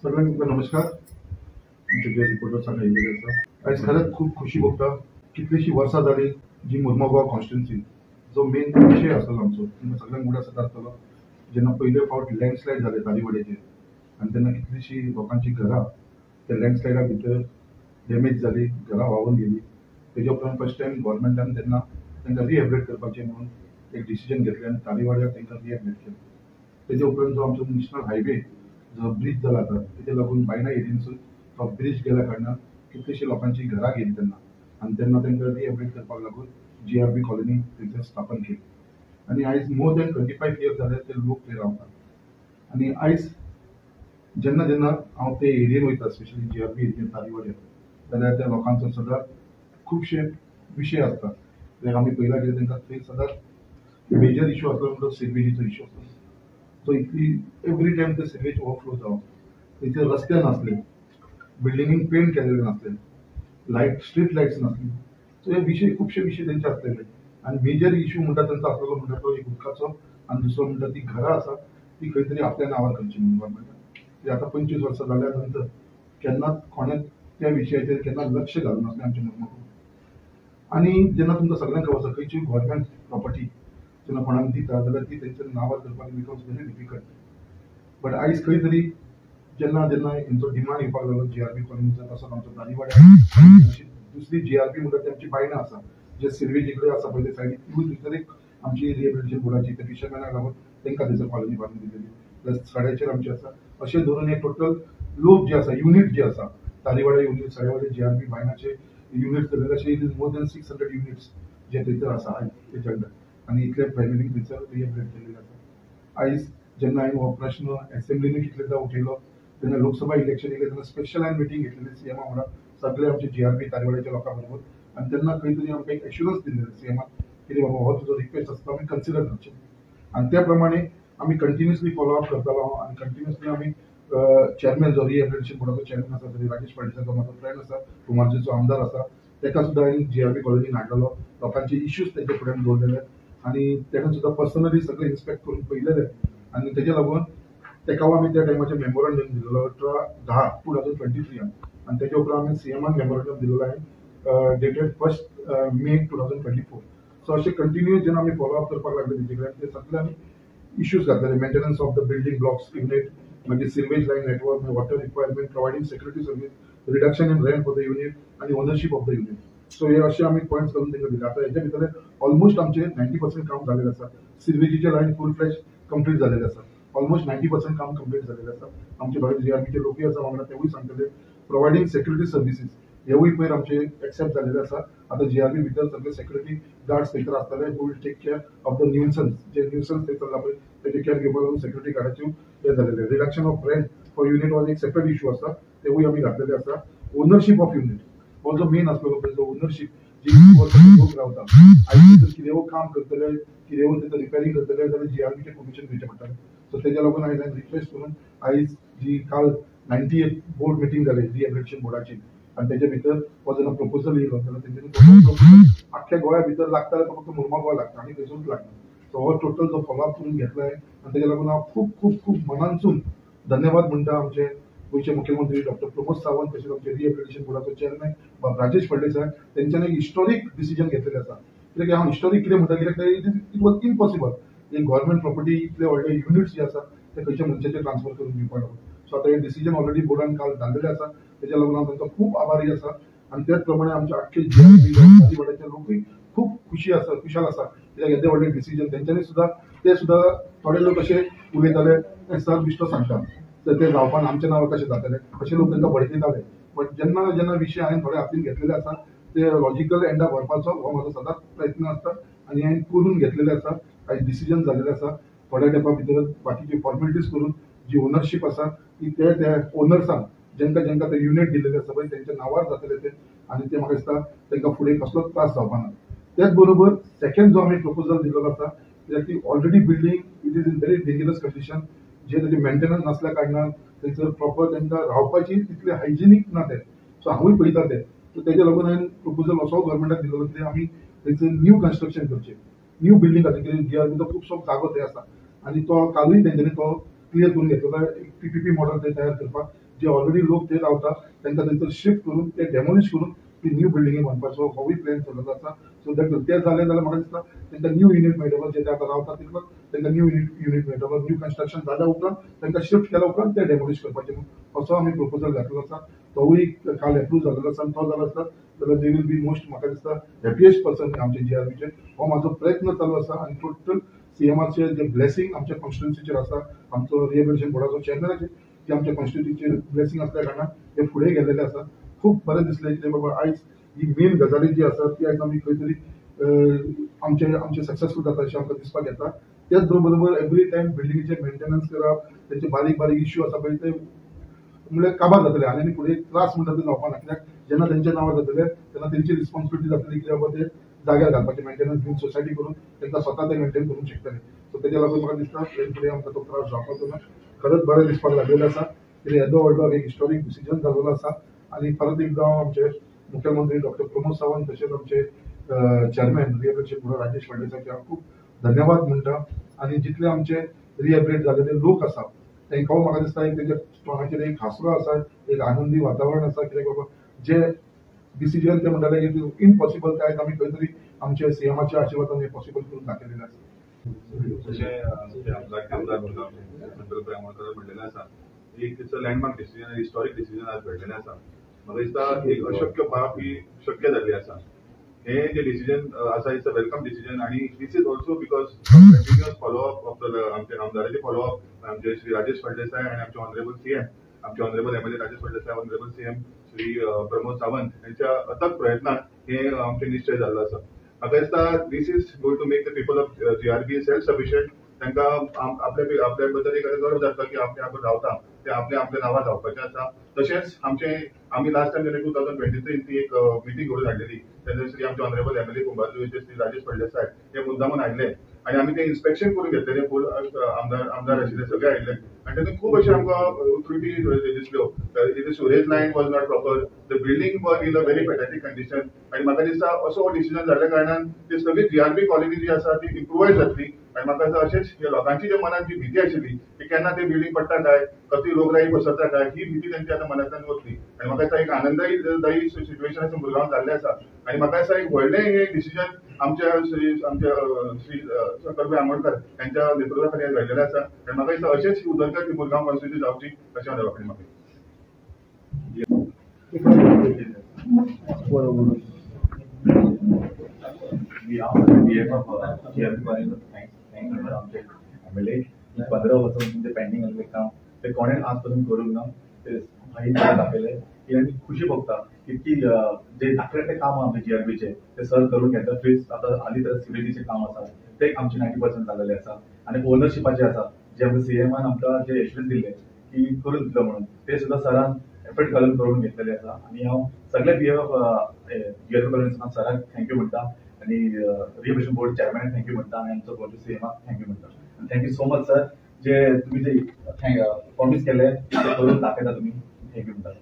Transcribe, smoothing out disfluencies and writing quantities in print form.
सगळ्यांक तुमकां नमस्कार. आमचे जे रिपोर्टर्स हांगा येयलेले आसा, आयज खरेंच खूब खुशी भोगता. कितलीशीं वर्सां जालीं जी मुर्मगांव कॉन्स्टिट्युन्सी जो मेन विशय आसलो आमचो, तुमकां सगळ्यांक उगडास जाता आसतलो, जेन्ना पयले फावट लँडस्लायड जाले तारीवाड्याचेर आनी तेन्ना कितलीशीं लोकांची घरां त्या लँडस्लायडा भितर डॅमेज जाली, घरां व्हांवून गेली. तेज्या उपरांत फर्स्ट टायम गव्हर्मेंटान तेन्ना तांकां रिहेबिलिटेट करपाचें म्हणून एक डिसिजन घेतलें आनी तारीवाड्याक तांकां रिहेबिलिटेट केलें. तेज्या उपरांत जो आमचो नॅशनल हायवे जो ब्रीज जाला आतां, तेजे लागून बायणा एरियेनसून तो ब्रीज गेल्या कारणान कितलीशीं लोकांची घरां गेली तेन्ना, आनी तेन्ना तांकां रिहेबिलिटेट करपाक लागून GRB colony थंयसर स्थापन केली. आनी आयज मोर दॅन 25 इयर्स जाले ते लोक थंय रावतात. आनी आयज जेन्ना जेन्ना हांव ते एरियेन वयता, स्पेशली GRB एरियेन तारीवाड्यार, जाल्यार त्या लोकांचो सदांच खुबशे विशय आसता. कित्याक आमी पळयलां कितें तांकां थंय सदांच मेजर इशू आसलो म्हणटा सिवेजीचो इशू आसलो. सो इतली एवरी टायम ते सिवेज ओवरफ्लो जावप, थंयसर रस्ते नासले, बिल्डिंगेक पेंट केलेले नासले, लायट स्ट्रीट लायट्स नासली. सो हे विशय खुबशे विशय तेंचे आसलेले. आनी मेजर इशू म्हणटा तेंचो आसलेलो म्हणटा तो एक उदकाचो, आनी दुसरो म्हणटा ती घरां आसा ती खंय तरी आपल्या नांवार करची म्हणून गव्हर्मेंटान. कित्याक आतां 25 वर्सां जाल्या नंतर केन्नाच कोणें त्या विशयाचेर केन्ना लक्ष घालूं नासलें आमच्या मुर्मगांव. आनी जेन्ना तुमकां सगळ्यांक खबर आसा, खंयची गव्हर्मेंट प्रॉपर्टी जेन्ना कोणाक दिता जाल्यार ती तेंच्या नांवार करपाक बिकम्स व्हेरी डिफिकल्ट. बट आयज खंय तरी जेन्ना जेन्ना हेंचो डिमांड येवपाक लागलो GRB कॉलनीचो, तसोच आमचो तारीवाड्यार दुसरी GRB म्हणटा ती आमची बायणां आसा, जे सिर्वेजी कडेन आसा पयले सायडीक, तिवूय थंयसर एक आमची रिहेबिलिटेशन बोर्डाची त्या फिशरमॅनाक लागून तांकां थंयसर कॉलनी बांदून दिलेली, प्लस सड्याचेर आमची आसा. अशें धरून हे टोटल लोक जे आसा, युनीट जे आसा, तारीवाडा युनीट, सड्यावाडे GRB बायणाचे युनिट्स धरले, अशे it is more than 600 units जे थंयसर आसा आयज तेच्या अंडर. आनी इतले फॅमिलीक थंयसर रिहेबिलिटेट केल्लेले आसा. आयज जेन्ना हांवें हो प्रश्न एसेंब्लीनूय कितलेदा उठयलो, तेन्ना लोकसभा इलेक्शन येयलें तेन्ना स्पेशल हांवें मिटींग घेतलेली सीएमा वांगडा सगळे आमचे GRB तारीवाड्याच्या लोकां बरोबर. आनी तेन्ना खंय तरी आमकां एक एश्युरन्स दिल्लें सीएमान की बाबा हो तुजो रिक्वेस्ट आसता आमी कन्सिडर करचे. आनी त्या प्रमाणे आमी कंटिन्युअसली फॉलो अप करतालो हांव. आनी कंटिन्युअसली आमी चेअरमॅन जो रिहेबिलिटेशन बोर्डाचो चेअरमॅन आसा तरी राजेश फळदेसाय, तो म्हाजो फ्रेंड आसा, कुमारजीचो आमदार आसा, ताका सुद्दां हांवें GRB कॉलनीन हाडलेलो, लोकांचे इश्यूज तेजे फुड्यान दवरलेले आनी तेणें सुद्दां पर्सनली सगळें इन्स्पेक्ट करून पळयलेलें. आनी तेजे लागून तेका आमी त्या टायमाचेर मेमोरंडम दिलेलो 18/10/2023. आनी तेजे उपरांत आमी सीएमान मेमोरंडम दिलेलो हांवें डेटेड 1 मे 2024. सो अशें कंटिन्यू जेन्ना आमी फॉलो अप करपाक लागले तेजे कडेन, ते सगळे आमी इश्यूज घातलेले, maintenance of the building blocks unit, मागीर सिवेज लायन नेटवर्क, मागीर water requirement, providing security service, reduction in rent for the unit आनी ownership of the unit. So हे अशे आमी पॉयंट्स घालून तांकां दिले. आतां हेच्या भितर ऑलमोस्ट आमचे 90% काम जाल्लेलें आसा. सिवेजीचे लायन फूल फ्लॅश कंप्लीट जाल्लेले आसा, ऑलमोस्ट 90% काम कंप्लीट जाल्लेलें आसा. आमचे थोडे GRBचे लोकूय आसा वांगडा, तेवूय सांगतले. प्रोवायडींग सेक्युरिटी सर्विसीस हेवूय पयर आमचे एक्सेप्ट जाल्लेले आसा. आतां GRB भितर सगळे सेक्युरिटी गार्ड्स थंयसर आसतले, who will take care of the nuisance, J nuisance थंय चल्ला पळय तेजे केअर घेवपाक लागून सेक्युरिटी गार्डाच्यो हे जालेले. Reduction of rent for unit हो एक सेपरेट इशू आसा, तेवूय आमी घातलेले आसा. ओनरशीप ऑफ युनीट हो जो मेन आसलेलो पळय, जो ओनरशीप जी लोक रावता, आयज थंयसर कितेंय काम करतले, कितेंय थंयसर रिपेरींग करतले जाल्यार GRBचें परमिशन घेवचें पडटालें. सो तेज्या लागून आयज हांवें रिक्वेस्ट करून आयज जी काल 98 बोर्ड मिटींग जाली रिहेबिलिटेशन बोर्डाची, आनी तेजे भितर हो जेन्ना प्रपोजल येयलो तेन्ना तेंच्यांनी प्रपोजल आख्ख्या गोंया भितर लागता जाल्यार तो फक्त मुर्मगांव लागता आनी खंयसरूच लागना. सो हो टोटल जो फॉलो अप करून घेतला आनी तेज्या लागून हांव खूब खूब खूब मनानसून धन्यवाद म्हणटा आमचे गोंयचे मुख्यमंत्री डॉक्टर प्रमोद सावंत, तशेंच आमचे रिहेबिलिटेशन बोर्डाचो चेअरमॅन बाब राजेश फळदेसाय, तेंच्यांनी एक हिस्टॉरीक डिसिजन घेतलेलें आसा. कित्याक हांव हिस्टॉरीक कितें म्हणटा, कित्याक it was impossible एक गव्हर्मेंट प्रॉपर्टी इतले व्हडले युनिट्स जे आसा ते खंयच्या मनशाचेर ट्रान्सफर करून दिवपाक लागून. सो आतां हें डिसिजन ऑलरेडी बोर्डान काल जाल्लेलें आसा, तेज्या लागून हांव तांचो खूब आभारी आसा. आनी त्याच प्रमाणे आमचे आख्खे GRB तारीवाड्याचे लोकूय खूब खुशी आसा, खुशाल आसा, कित्याक येदे व्हडले डिसिजन तेंच्यांनी सुद्दां, ते सुद्दां थोडे लोक अशे उलयताले सर बिश्टो सांगता तर ते जावपान आमच्या नांवार कशें जातलें, अशे लोक तांकां भडकयताले. बट जेन्ना जेन्ना विशय हांवें थोडे हातीन घेतलेले आसा ते लॉजिकल एंडाक व्हरपाचो हो म्हाजो सदांच प्रयत्न आसता आनी हांवें करून घेतलेले आसा. आयज डिसिजन जाल्लेलें आसा, थोड्या तेंपा भितर बाकीची फॉर्मेलिटीज करून जी ओनरशीप आसा ती ते त्या ओनर्सांक जेंकां जेंकां ते युनीट दिलेले आसा पळय तेंच्या नांवार जातले ते, आनी ते म्हाका दिसता तांकां फुडें कसलोच त्रास जावपा ना. त्याच बरोबर सेकंड जो आमी प्रपोजल दिलेलो आसा, कित्याक ती already building it is in very dangerous condition, जे तेजे मेंटेनन्स नासल्या कारणान थंयसर प्रॉपर तांकां रावपाची तितले हायजिनीक ना ते. सो हांवूय पळयता ते, सो तेज्या लागून हांवें प्रपोजल असो गव्हर्मेंटाक दिलेलो की आमी थंयसर न्यू कन्स्ट्रक्शन करचें, न्यू बिल्डींग खातीर, कित्याक GRBचो खुबसो जागो थंय आसा आनी तो कालूय तेंच्यांनी तो क्लियर करून घेतलेलो एक पीपीपी मॉडल ते तयार करपाक जे ऑलरेडी लोक ते रावता तांकां थंयसर शिफ्ट करून ते डेमोलिश करून ती न्यू बिल्डिंगी बांदपाचो होवूय प्लॅन चलत आसा. सो that ते जालें जाल्यार म्हाका दिसता तांकां न्यू युनीट मेळटलो, जे ते आतां रावता तितलो तांकां न्यू युनीट मेळटलो. न्यू कन्स्ट्रक्शन जाल्या उपरांत तांकां शिफ्ट केल्या उपरांत ते डेमोलिश करपाचें म्हणून असो आमी प्रपोजल घातलेलो आसा. तोवूय काल एप्रूव जाल्लो आसा आनी तो जालो आसता जाल्यार they will be most म्हाका दिसता हॅपिएस्ट पर्सन आमचे जीआरबीचे. हो म्हाजो प्रयत्न चालू आसा आनी टोटल सीएमाचे जे ब्लेसिंग आमच्या कॉन्स्टिट्युन्सीचेर आसा, आमचो रिहेबिलिटेशन बोर्डाचो चेअरमॅनाचेर जे आमच्या कॉन्स्टिट्युन्सीचेर ब्लेसिंग आसल्या कारणान हे फुडें गेल्लेले आसा. खूब बरें दिसलें कितें बाबा आयज ही मेन गजाली जी आसा ती आयज आमी खंय तरी आमचे आमचे सक्सेसफूल जाता अशें आमकां दिसपाक येता. त्याच बरोबर एवरी टायम बिल्डिंगेचे मेंटेनन्स करप, तेंचे बारीक बारीक इश्यू आसा पळय ते म्हणल्यार काबार जातले आनी फुडें त्रास म्हणटा ते जावपा ना, कित्याक जेन्ना तेंच्या नांवार जातले तेन्ना तेंची रिस्पॉन्सिबिलिटी जातली कित्याक बाबा ते जाग्यार घालपाचे मेंटेनन्स बीन सोसायटी करून तांकां स्वता ते मेंटेन करूंक शकतले. सो तेज्या लागून म्हाका दिसता हे फुडें आमकां तो त्रास जावपाचो ना. खरंच बरें दिसपाक लागलेलें आसा कित्याक येदो व्हडलो एक हिस्टोरीक डिसिजन जाल्लो आसा आनी परत एकदां आमचे मुख्यमंत्री डॉक्टर प्रमोद सावंत तशेंच आमचे chairman rehabilitation board Rajesh Phaldesai हांव खूब धन्यवाद म्हणटा. आनी जितले आमचे रिहेबिलिटेट जाल्ले लोक आसा तांकां म्हाका दिसता एक तेंच्या तोंडाचेर एक हांसरो आसा, एक आनंदी वातावरण आसा कित्याक बाबा जे डिसिजन ते म्हणटाले की इम्पॉसिबल ते आयज आमी खंय तरी आमच्या सीएमाच्या आशिर्वादान हें पॉसिबल करून दाखयलेलें आसा. जशें आमदार आमोणकर म्हणलेलें आसा, एक it's a landmark decision, historic decision आज घडलेलें आसा. म्हाका दिसता एक अशक्य बाब ही शक्य जाल्ली आसा. हे जे डिसिजन आसा it's a welcome decision आनी this is also because continuous follow up of the आमचे आमदाराचे फॉलोअप आमचे श्री राजेश फळदेसाय आनी आमचे ऑनरेबल सीएम, आमचे honourable MLA Rajesh Phaldesai, honourable CM Shri Pramod Sawant यांच्या अथक प्रयत्नान हे आमचे निश्चय जाल्लो आसा. म्हाका दिसता this is going to make the people of GRB self sufficient. तांकां आपल्या आपल्या बद्दल एक गर्व जाता की आपले आपण रावता ते आपल्या आपल्या नांवार रावपाचें आसा. तशेंच आमचे आमी लास्ट टायम जेन्ना 2023 ती एक मिटींग घडोवन हाडलेली तेन्ना श्री आमचे ऑनरेबल एमएलए कुंभारजुवेचे श्री राजेश फळदेसाय हे मुद्दामून हाडले आनी आमी ते इन्स्पेक्शन करून घेतलेले, फूल आमदार आशिल्ले सगळे आयिल्ले आनी तेतून खूब अशे आमकां त्रुटी दिसल्यो. Sewerage line was not proper, the building was in a very pathetic condition. आनी म्हाका दिसता असो हो डिसिजन जाल्ल्या कारणान ती सगळी जीआरबी कॉलनी जी आसा ती इम्प्रुवायज जातली आनी म्हाका दिसता अशेंच लोकांची जे मनांत जी भीती आशिल्ली की केन्ना ते बिल्डींग पडटा काय, कसली रोगराई पसरता काय, ही भीती तेंची आतां मनांतल्यान वतली आनी म्हाका दिसता एक आनंददायी सिट्युएशन अशें मुरगांव जाल्लें आसा. आनी म्हाका दिसता एक व्हडलें हें डिसिजन आमच्या श्री आमच्या श्री शंकरभाई आमोणकर यांच्या नेतृत्वा खाली घडलेलें आसा आनी म्हाका दिसता अशेंच उदरगत मुरगांव कॉन्स्टिट्युन्सी जावची अशें हांव देवा कडेन मागता. आमचे एमएलए 15 वर्सां तुमचें पेंडींग आसलें काम ते कोणें आज पर्यंत करूंक ना ते भाई दाखयलें की आनी खुशी भोगता की जे धाकटे धाकटे काम आहा आमचे जीआरबीचे ते सर करून घेता. फीस आतां हालीं तर सिविलीचें काम आसा ते आमचे 90% जाल्लेलें आसा आनी ओनरशिपाचें आसा जे आमकां सीएमान आमकां जे एश्युरन्स दिल्ले की करून दितलो म्हणून ते सुद्दां सरान एफर्ट घालून करून घेतलेले आसा. आनी हांव सगळे बीएफ जीआरबी कॉलनी सराक thank you म्हणटा आनी रिहेबिलिटेशन बोर्ड चेअरमॅनाक thank you म्हणटा आनी आमचो गोंयचो सीएमाक thank you म्हणटा. Thank you so much sir, जे तुमी जे प्रॉमीस केले ते करून दाखयता तुमी, thank you म्हणटा.